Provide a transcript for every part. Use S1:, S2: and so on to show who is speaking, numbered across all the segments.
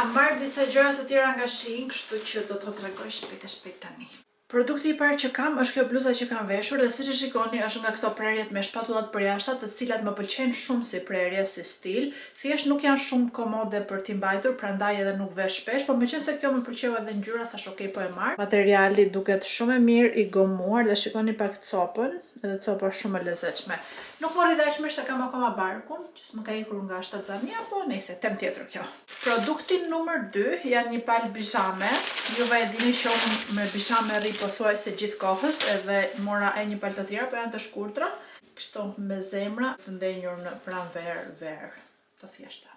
S1: Kam marrë disa gjëra të tjera nga Shein, kështu që do t'u tregoj shpejt e shpejt tani. Produkti i parë që kam është kjo bluza që kam veshur dhe siç e shikoni është nga këto prerjet me shpatullat përjashta të cilat më pëlqejnë shumë si prerje, si stil. Thjesht nuk janë shumë komode për t'i mbajtur, prandaj edhe nuk vesh shpesh, po meqenëse kjo më pëlqeu edhe ngjyra, thash ok po e marr. Materiali duket shumë e mirë i gomuar dhe shikoni pak copën, edhe copa është shumë e lezetshme. Nuk më rri dhe aq mirë se kam akoma barkun, që s'më ka ikur nga shtatzania, po nejse, temë tjetër kjo. Produkti numër 2 janë një palë bizhame. Juve e dini që unë me bizhame rri pothuajse gjithë kohës, edhe mora e një palë të tjera, po janë të shkurtra. Kështu me zemra të ndenjur në pranverë, verë, të thjeshta.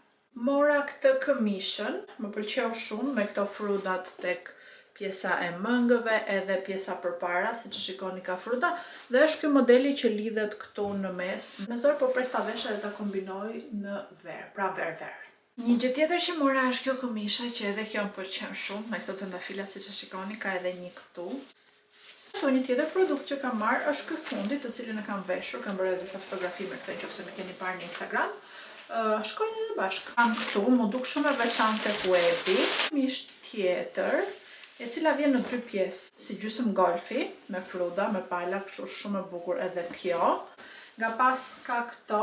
S1: Mora këtë këmishën, më pëlqeu shumë me këto frudat tek pjesa e mëngëve edhe pjesa përpara, siç e shikoni ka fruta, dhe është ky modeli që lidhet këtu në mes. Me zor po pres ta vesh edhe ta kombinoj në verë, pranverë verë. Një gjë tjetër që mora është kjo këmisha që edhe kjo më pëlqen shumë, me këto trëndafilat siç e shikoni, ka edhe një këtu. Këtu një tjetër produkt që kam marrë është ky fundi, të cilin e kam veshur, kam bërë edhe disa fotografi me këtë nëse më keni parë në Instagram. Uh, shkojnë edhe bashkë. Kam këtu, mu duk shumë e veçantë tek webi. Këmishë tjetër, e cila vjen në dy pjesë, si gjysmë golfi, me fruda, me pala, kështu shumë e bukur edhe kjo. Nga pas ka këto,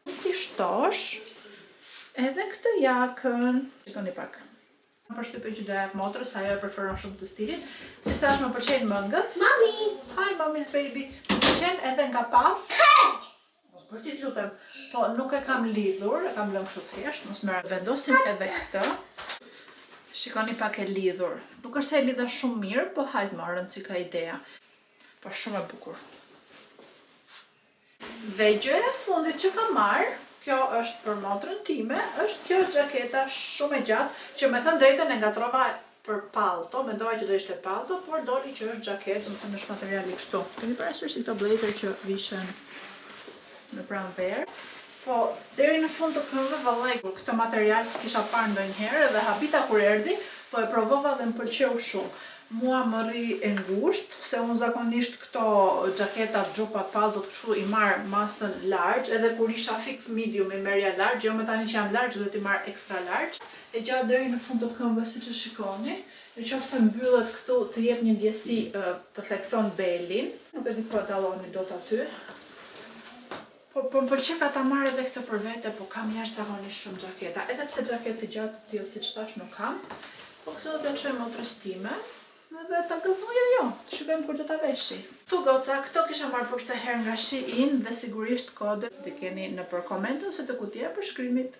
S1: T'i shtosh edhe këtë jakën. Shikoni pak. Kam përshtypjen që do jap motrës, ajo e preferon shumë të stilin. Si thash më pëlqejnë mëngët.
S2: Mami.
S1: Hi mommy's baby. Më pëlqen edhe nga pas. Mos bërtit lutem. Po nuk e kam lidhur, e kam lënë kështu thjesht, mos më vendosim edhe këtë. Shikoni pak e lidhur. Nuk është se e lidha shumë mirë, po hajt më rëndësi ka ideja. Po shumë e bukur. Dhe gjëja e fundit që kam marrë, kjo është për motrën time, është kjo xhaketa shumë e gjatë, që me thënë drejtën e ngatrova për palto, mendova që do ishte palto, por doli që është xhaketë, domethënë është materiali kështu. Keni parasysh si këto blazer që vishen në pranverë? Po, deri në fund të këmbëve, vallai, kur këtë material s'kisha parë ndonjëherë edhe habita kur erdhi, po e provova dhe më pëlqeu shumë. Mua më rri e ngushtë, se unë zakonisht këto xhaketat, xhupat, palltot kështu i marr masën large, edhe kur isha fix medium i merrja large, jo më tani që jam large duhet i marr extra large. E gjatë deri në fund të këmbës siç e shikoni, në qoftë se mbyllet këtu të jep një ndjesi të thekson belin. Nuk e di po e dalloni dot aty. Po, po më pëlqen ka ta marr edhe këtë për vete, po kam jashtëzakonisht shumë xhaketa, edhe pse xhaketë të gjatë të tillë siç thash nuk kam. Po këtë do t'ja çoj motrës time, edhe ta gëzoj ajo. Shikojmë kur do ta veshi. Këtu goca, këto kisha marrë për këtë herë nga Shein dhe sigurisht kodet t'i keni nëpër komente ose te kutia e përshkrimit.